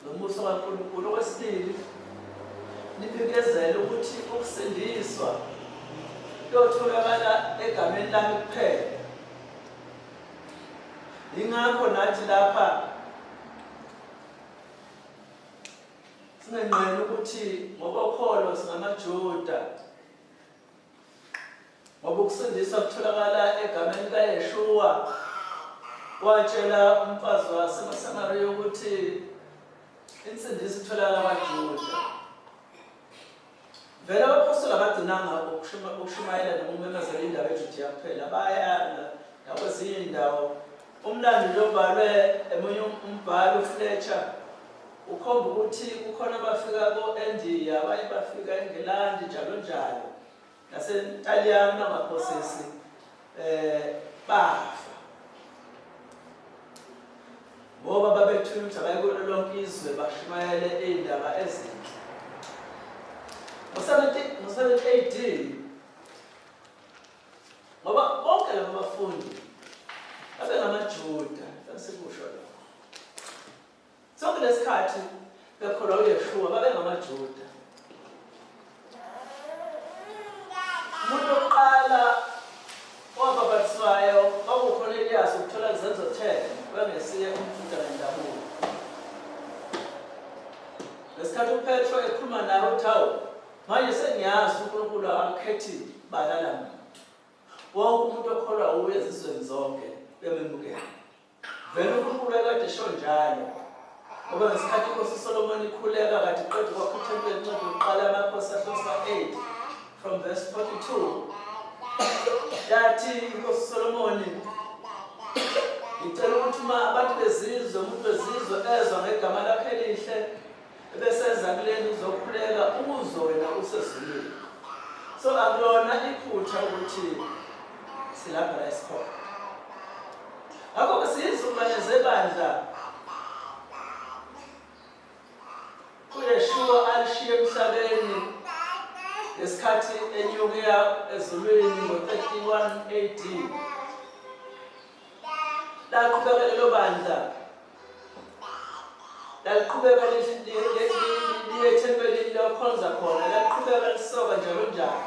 Nomusa kaNkulunkulu. Okwesibili, nibikezele ukuthi ukusindiswa kuyotholakala egameni lami kuphela. Yingakho nathi lapha singenqeni ukuthi ngokokholo singamaJuda Ngoba ukusindiswa kutholakala egameni likaYeshua. Watshela umfazi waseMasamariya ukuthi insindiso itholakala kwaJuda. Vele abaphostoli abagcinanga ukushumayela noma ukumemezela indaba eJudiya kuphela, baya nakwezinye iy'ndawo. Umlando nje obhalwe emunye umbhali uFletcher ukhomba ukuthi kukhona abafika ko-India, abanye bafika eNgilandi njalo njalo. naseNtaliyane bangaphosisi eh bafa ngoba babethunywa ukuthi abaye kulo lonke izwe bashumayele iy'ndaba ezinhle. Ngo-70 AD ngoba bonke laba bafundi babengamaJuda, sesikusho lokho. Sonke lesikhathi bekholwa uYeshua babengamaJuda. Umuntu wokuqala owabhabhatiswayo kwakuwuKorneliyasi ukuthola kuZenzo 10 wayengesiye umJuda ngendabuko. Ngesikhathi uPetro ekhuluma naye uthi hawu manje sengiyazi uNkulunkulu akakhethi bala lamuntu. Wonke umuntu okholwa uye ezizweni zonke uyamemukela. Vele uNkulunkulu wayekade esho njalo. Ngoba ngesikhathi inkosi uSolomoni ikhuleka kade iqeda ukwakha ithempeli incwadi yokuqala yamakhosi ahlosa 8 from verse 42 yathi inkosi uSolomoni ngicela ukuthi uma abantu bezizwe umuntu wezizwe ezwa ngegama lakhe elihle ebeseza kuleli uzokhuleka uzwe wena usezulwini. So akulona iphutha ukuthi silapha la esikhona. Ngakho-ke siyizukulwane zebandla uYeshua alishiye emhlabeni ngesikhathi enyukela ezulwini ngo-31 AD. Laqhubeka lelo bandla laliqhubeka liye ethempelini liyokhonza khona, laliqhubeka lisoka njalo njalo,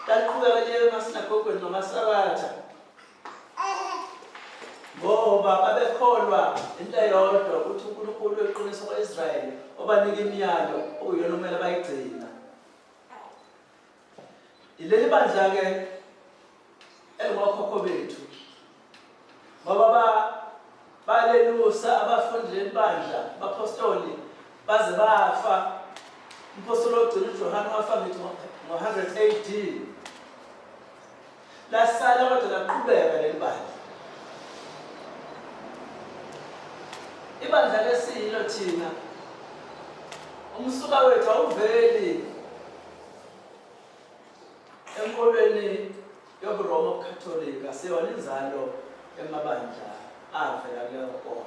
laliqhubeka liye emasinagogweni ngamasabatha ngoba babekholwa into eyodwa ukuthi uNkulunkulu weqiniso kwa-Israyeli obanika imiyalo okuyiyona okumele bayigcina. Yileli bandla-ke elingokhokho bethu ngoba ba balelusa abafundi leli bandla abaphostoli baze bafa. Umphostoli wokugcina uJohane wafa ngithi ngo-100 AD. Lasala kodwa laqhubeka leli bandla. Ibandla lesiyilo thina umsuka wethu awuveli enkolweni yobuRoma obuKatolika, siyona inzalo emabandla avela kuleyo nkolo.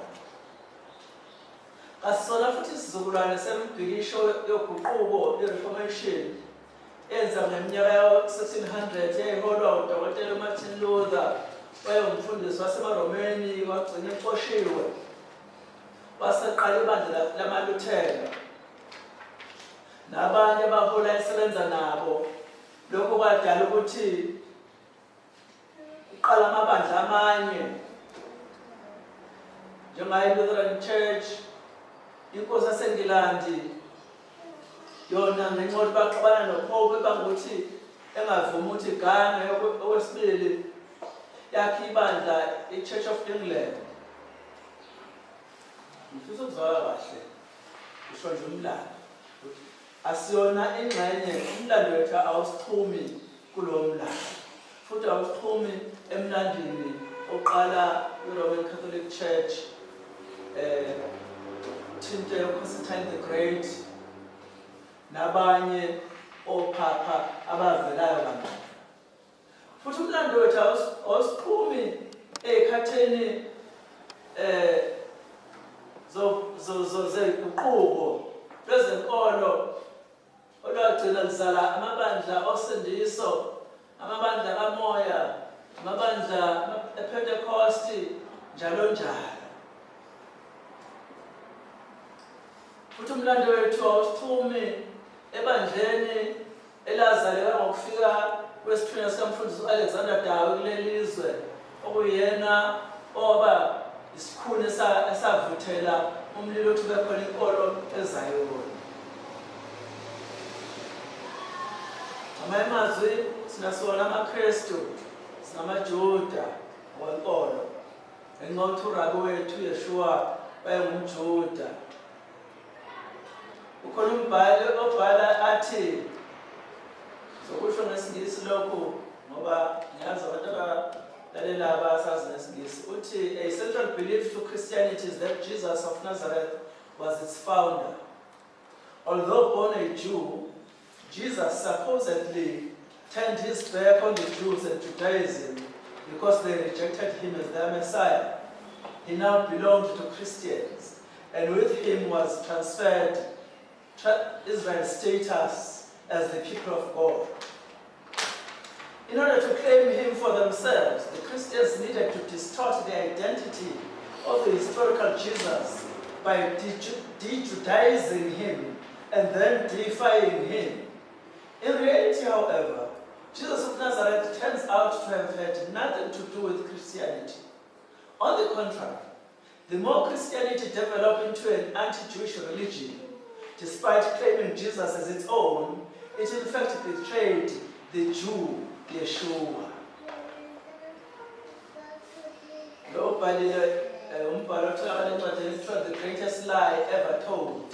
Kasisona futhi isizukulwane semibhikisho yoguquko i-Reformation Enza ngeminyaka yawo-1600 yayiholwa uDokotela uMartin Luther, wayewumfundisi wasemaRomeni, wagcina exoshiwe. Waseqala ibandla lamaLuthela nabanye abaholi ayesebenza nabo. Lokho kwadala ukuthi Uqala amabandla amanye njengayo Lutheran Church, inkosi yaseNgilandi yona ngenxa yokuthi baxabana noPope bangukuthi engavumi ukuthi igange okwesibili yakhe ibandla i-Church of England. Ngifisa ukuzwakala kahle ngisho nje umlando Asiyona ingxenye, umlando wethu awusixhumi kulowo mlando. Futhi awusixhumi emlandini oqala kwi-Roman Catholic Church, eh uthinte uConstantine the Great nabanye ophapha abavelayo kamuva. Futhi umlando wethu awusiqhumi ey'khathini um zeguquko lwezenkolo olwagcina luzala amabandla osindiso, amabandla kamoya, amabandla ePhentekosti, njalo njalo. Uthi umlando wethu awusixhumi ebandleni elazaleka ngokufika kwesithunywa sikamfundisi u-Alexander Dowie kuleli zwe okuyena owaba isikhuni esavuthela umlilo othi bekhona inkolo eZayoni. Ngamanye amazwi sinasona amaKristu singamaJuda ngokwenkolo. Ngenxa yokuthi urabi wethu uYeshua wayengumJuda. Ukhona umbhali obhala athi zokusho ngesingisi lokhu ngoba ngiyazi abantu abalalela abasazi ngesingisi uthi a central belief to Christianity is that Jesus of Nazareth was its founder. Although born a Jew, Jesus supposedly turned his back on the Jews and Judaism because they rejected him as their Messiah. He now belonged to Christians, and with him was transferred Israel's status as the people of God. In order to claim him for themselves, the Christians needed to distort the identity of the historical Jesus by de-Judaizing him and then deifying him. In reality, however, Jesus of Nazareth turns out to have had nothing to do with Christianity. On the contrary, the more Christianity developed into an anti-Jewish religion, despite claiming Jesus as its own, it in fact betrayed the Jew, Yeshua. Lo ubhalile eh, umbhalo otholakala encwadini ethiwa The Greatest Lie Ever Told.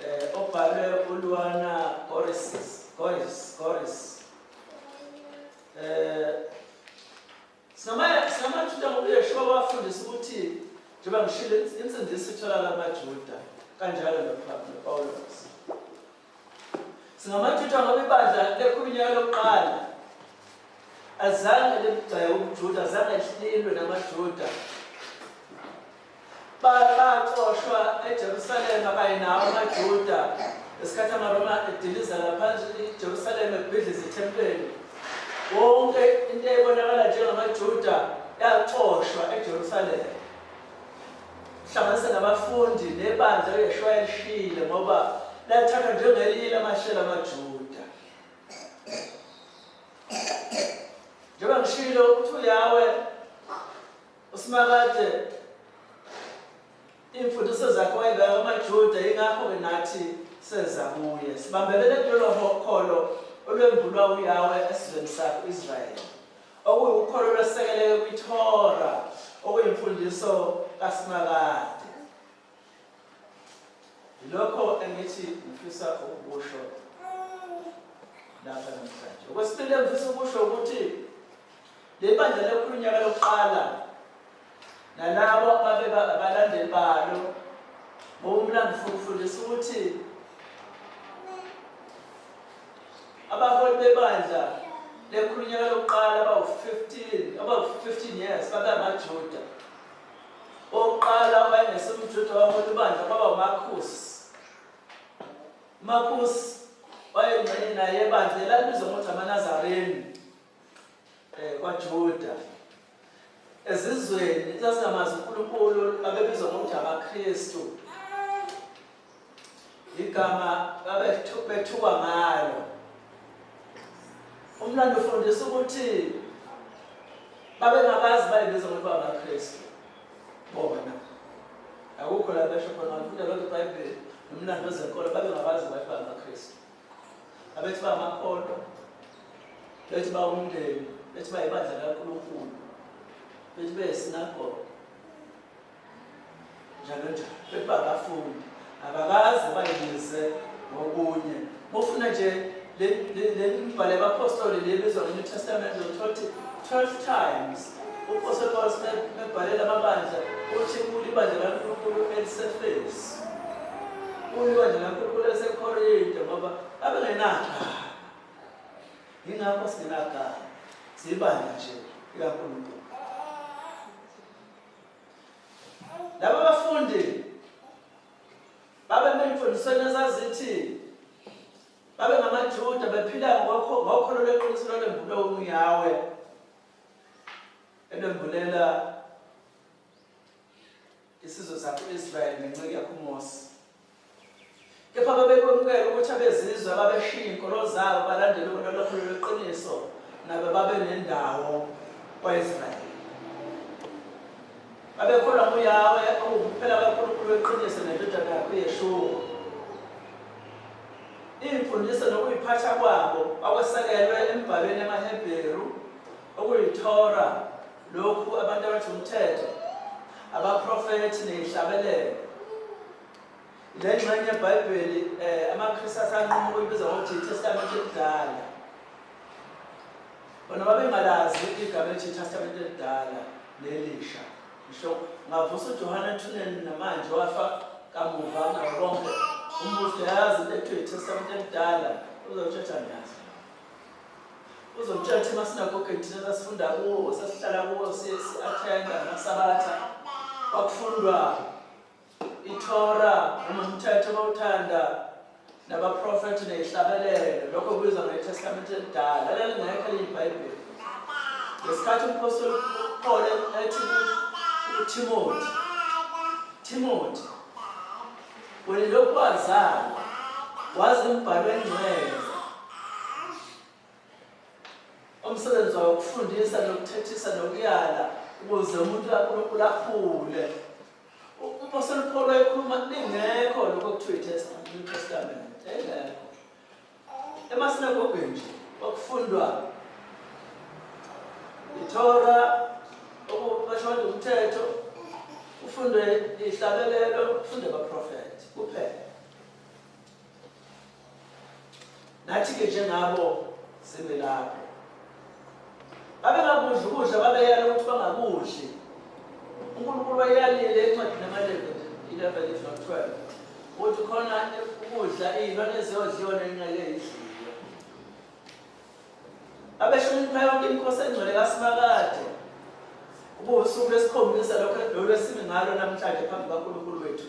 Eh obhalwe uLuana Goris Goris Goris. Eh SingamaJuda ngoba uYeshua wafundisa ukuthi njengoba ngishilo insindiso itholakala kumaJuda kanjalo noPawulos. SingamaJuda ngoba ibandla lekhulunyaka lokuqala azange limgxeke ubuJuda, azange lilwe namaJuda. Baxoshwa eJerusalema kanye nawo amaJuda ngesikhathi amaRoma edilizela phansi iJerusalema ebhidliza ithempeli. Wonke into eyayibonakala njengamaJuda yaxoshwa eJerusalema. Hlanganise nabafundi nebandla uYeshua elishiyile ngoba lathathwa njengelinye lamashela amaJuda. Njengoba ngishilo ukuthi uYawe USimakade imfundiso zakhe wayibeka kumaJuda yingakho-ke nathi seza kuye. Sibambelele kulolo kholo olwembulwa uYawe esizweni sakhe u-Israyeli, okuwukholo olwesekeleke kwiThora, okuyimfundiso kaSimakade. Yilokho engithi ngifisa ukukusho lapha namhlanje. Okwesibili engifisa ukusho ukuthi leli bandla lekhulunyaka lokuqala nalabo ababe abalandeli balo ngomlando ufundisa ukuthi abaholi bebandla lekhulunyaka lokuqala abawu-15 abawu-15 years babe amaJuda. Owokuqala owayengesumJuda wahola ibandla kwaba uMarkus. UMarkus wayengxenye naye ebandla elalibizwa ngokuthi amaNazareni eh kwaJuda. Ezizweni ezazingamazi uNkulunkulu babebizwa ngokuthi amaKristu. Igama babethukwa ngalo. Umlando ufundisa ukuthi babengakazi bayibiza ngokuthi bangamaKristu bona. Akukho la besho khona ngifunda lokho iBhayibheli nomlando wezenkolo babengakazi bathi bangamaKristu. Abethi bangamakholwa, bethi bawumndeni, bethi bayibandla likaNkulunkulu, bethi beyisinagoge. Njalo njalo bethi bangafundi abakaze bayibize ngokunye. Mufuna nje le mibhalo yabapostoli le ebizwa nge-New Testament uzothola ukuthi 12 times uPostoli Paulus mebhalela amabandla uthi kulibandla likaNkulunkulu eliseFesu, kulibandla likaNkulunkulu eliseKorinte ngoba babengenagama. Yingakho singenagama, siyibandla nje likaNkulunkulu. Laba bafundi babenemfundisweni ezazithi babe ngamaJuda bephila ngokholo lweqiniso lolwembulwe uYahweh elwembulela Isizwe sakho u-Israyeli nenceku yakho uMose. Kepha babekwemukela ukuthi abezizwe ababeshiya inkolo zabo balandele lolo kholo lweqiniso nabo babe nendawo kwa-Israyeli. Babekholwa nguYawe owukuphela kaNkulunkulu weqiniso nendodana yakhe uYeshuwa. Iy'mfundiso nokuyiphatha kwabo kwakwesekelwe emibhalweni yamaHebheru okuyiThora, lokhu abantu abathi umthetho, abaprofethi nezihlabelelo. Le ngxenye yeBhayibheli amaKristu asanquma ukuyibiza ngokuthi iTestamente Elidala. Bona babengalazi igama elithi iTestamente Elidala neLisha. Ngisho ngavusa uJohane ethuneni namanje wafa kamuva nabo bonke. Umbuzo uyayazi into ekuthiwa iTestamente Elidala, uzotshetsha ngiyazi. Uzomtshela ukuthi emasinagogeni thina sasifunda kuwo, sasihlala kuwo, si-athenda namaSabatha, kwakufundwa iThora noma umthetho bawuthanda nabaprofethi nezihlabelelo. Lokho kubizwa ngeTestamente Elidala. Lalingekho elinye iBhayibheli. Ngesikhathi umphostoli uPaul ethi kuThimothi, Timothy, wena lokhu wazalwa, wazi imibhalo engcwele, umsebenzi wawo ukufundisa nokuthethisa nokuyala ukuze umuntu kaNkulunkulu akhule. Umphostoli uPaul wayekhuluma lingekho lokho okuthiwa i-New Testament, engekho. Emasinagogeni nje kwakufundwa iThora, okubasho umthetho, kufundwe ihlabelelo, kufundwe abaprofethi kuphela. Nathi-ke njengabo sime lapho. Babengakudli ukudla babeyala ukuthi bangakudli. UNkulunkulu wayeyalile encwadini yamaLevi 11 if not 12 ukuthi khona ukudla iy'lwane eziyodliwa nengeke idliwe. Babehlonipha yonke imikhosi engcwele kaSimakade. Ubusuku lwesikhombisa lokho lolu esimi ngalo namhlanje phambi kukaNkulunkulu wethu.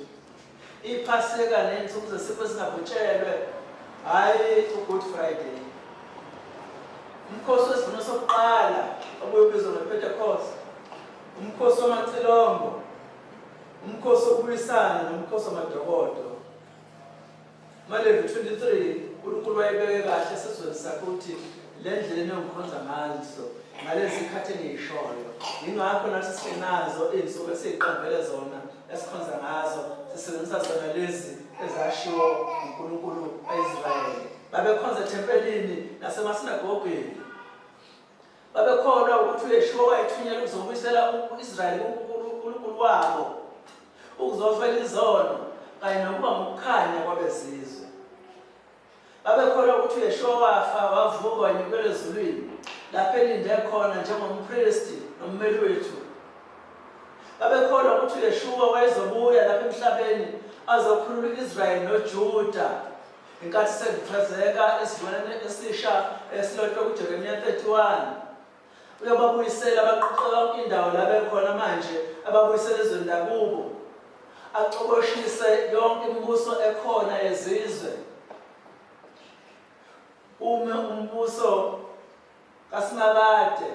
IPhasika ney'nsuku zesifo esingavutshelwe, hhayi uGood Friday. Umkhosi wesivuno sokuqala obuye ubizwe ngePentecost, umkhosi wamacilongo, umkhosi wokubuyisana nomkhosi wamadokodo. MaLevi 23, uNkulunkulu wayebeke kahle esizweni sakhe ukuthi le ndlela enongikhonza ngazo ngalezi zikhathi engiyishoyo. Yingakho nathi singenazo iy'nsuku esiyiqambele zona esikhonza ngazo, sisebenzisa zona lezi ezashiwo uNkulunkulu ka-Israyeli. Babekhonza ethempelini nasemasinagogeni. Babekholwa ukuthi uYeshua wayethunyelwe ukuzobuyisela u-Israyeli kuNkulunkulu wabo, ukuzofela izono kanye nokuba ngukukhanya kwabezizwe. Babekholwa ukuthi uYeshua wafa, wavuka, wanyukela ezulwini, lapho elinde khona njengompristi nommeli wethu. Babekholwa ukuthi uYeshua wayezobuya lapha emhlabeni azokhulula u-Israyeli noJuda. Inkathi sekuchazeka esivumelwaneni esisha esilotshwe kuJeremiya 31, uyababuyisela abaqoqa yonke indawo la bekhona manje, ababuyisele ezweni lakubo, acoboshise yonke imibuso ekhona yezizwe, ume umbuso kaSimakade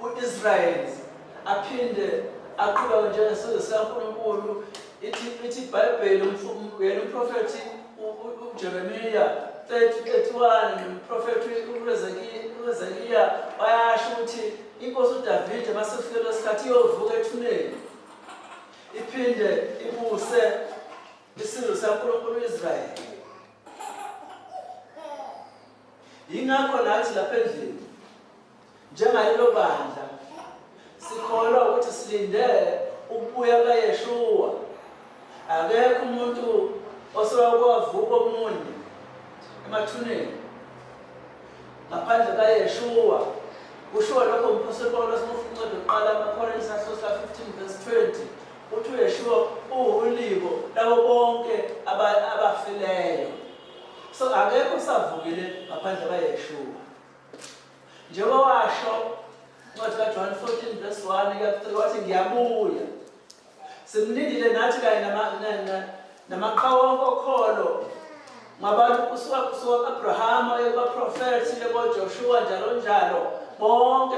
u-Israyeli aphinde aqhubeke njengesizwe sikaNkulunkulu. Ithi ithi iBhayibheli yena umprofethi uJeremiya 30 31 nomprofethi uHezekiya bayasho ukuthi inkosi uDavide masefike lesikhathi iyovuka ethuneni iphinde ibuse isizwe sikaNkulunkulu uIsrayeli. Yingakho nathi lapha endlini njengalelo bandla sikholwa ukuthi silinde ukubuya kukaYeshua. Akekho umuntu osewake wavuka omunye emathuneni ngaphandle kaYeshua. Kushiwo lokho umphostoli Pawulos uma ufunda incwadi yokuqala amaKorinte isahluko sika-15 verse 20 uthi uYeshua uwulibo labo bonke abafileyo. So akekho usavukile ngaphandle kaYeshua. Njengoba washo incwadi kaJohn 14 verse 1 kuya 3 wathi ngiyabuya. Simlindile nathi kanye namaqhawe wonke okholo ngabantu kusuka kusuka ku-Abrahama kuye kubaprofethi kuye koJoshua njalo njalo bonke.